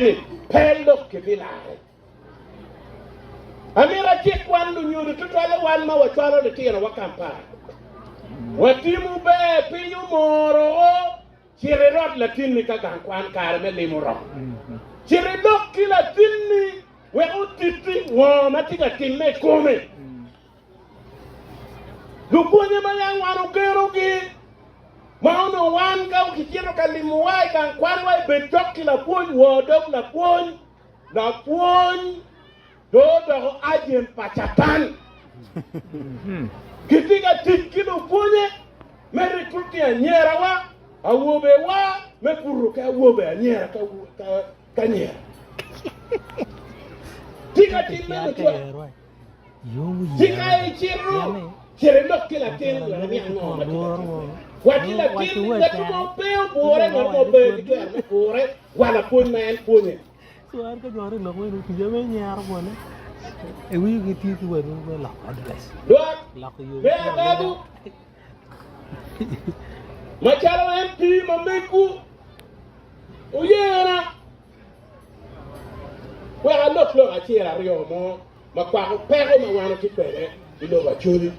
ni pe lok kibilare. Amito acik wan lunyodo tutwalle wan ma wacwalo litinowa Kampala. Watimo ber piny omoro o cit irot latinni ka gang kwan kare me limo romo. Cit ilok ki latinni wek otitti ngo ma tye ka timme i kome. Lupwonye ma yam wan ogenogi, ma onongo wan ka kicito ka limowa i gang kwanwa i bed cok ki lapwony, wor dog lapwony, lapwony dong odoko agent pa Catan. Kitye ka tic ki lupwonye me recruiting anyirawa, awobewa me buto ki awobe anyira ki anyira. Tye ka timme lucwak. Tika icito cito ilok ki latin wek iniang ngo ma tye ka timme? Wac ki latin ni ngat mo pe obure, ngat mo pe ki twero me kure wa lapwony ma en pwonye. Lwak me agago macalo MP ma megwu oyena Wek alok lok acel aryo mo ma kwako peko ma wan watye kwede i lobo Acholi.